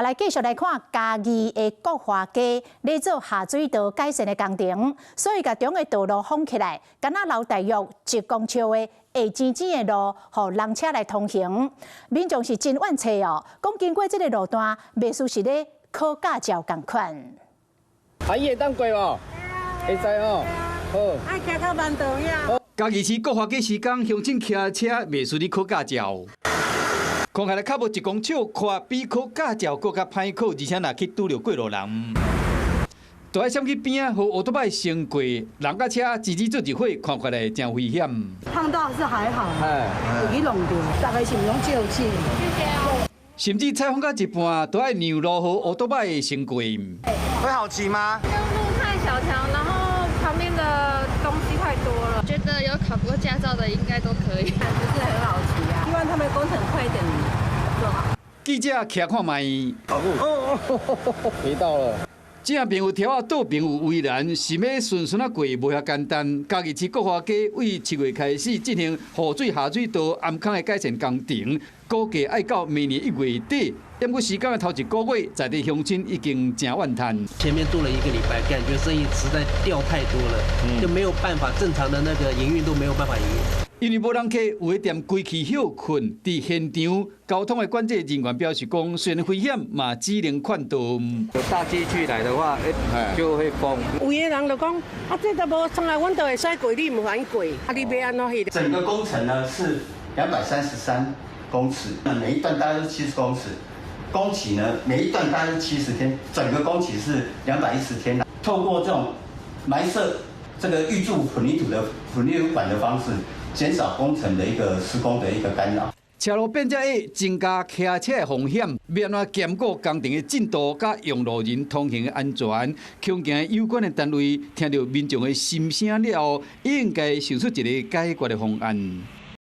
來繼續來看嘉義的國華街咧做下水道改善的工程，所以共中的道路封起來，干焦留大約1公尺的下淺淺的路，予人車來通行。民眾是真怨氣哦，講經過這个路段，袂輸是咧考駕照仝款。阿姨會當過無？會使吼。好。愛行較慢道呀。嘉義市國華街施工，鄉親騎車袂輸咧考駕照。看起來較無1公尺寬，比考駕照閣較歹考，而且若去拄著過路人，就愛閃去邊仔，予歐多擺先過，人佮車吱吱做一伙，看起來誠危險。碰到是還好，有去弄著，大家是毋攏照錢。甚至採訪到一半，都愛讓路予歐多擺先過。會好騎嗎？路太小條，然後旁邊的東西太多了。覺得有考過駕照的應該都可以。不是很好騎啊，希望他們工程快一點做好。記者徛看覓。哦，回到了。正邊有條仔，倒邊有圍欄，是欲順順仔過，無遐簡單。嘉義市國華街為7月開始進行雨水下水道頷孔的改善工程，估計愛到明年1月底。不過施工的頭一個月，在地鄉親已經誠怨嘆。前面做了一個禮拜，感覺生意實在掉太多了，就沒有辦法正常的那個營運都沒有辦法營運。因為無人客，有的店關起歇睏。佇現場交通的管制人員表示講，雖然危險，嘛只能勸導。有大機具來的話，就會封。有的人就講，啊，這都無創啊，阮都會使過，你毋番過，啊，你欲按怎彼？整個工程呢是233公尺，那每一段大概是70公尺，工期呢每一段大概是70天，整個工期是210天。透過這種埋設這個預鑄混凝土的混凝土管的方式，減少工程的一個施工的一個干擾。車路變遮矮，增加騎車的風險，欲按怎兼顧工程的進度，佮用路人通行的安全，恐驚有關的單位聽著民眾的心聲了後，應該想出一个解決的方案。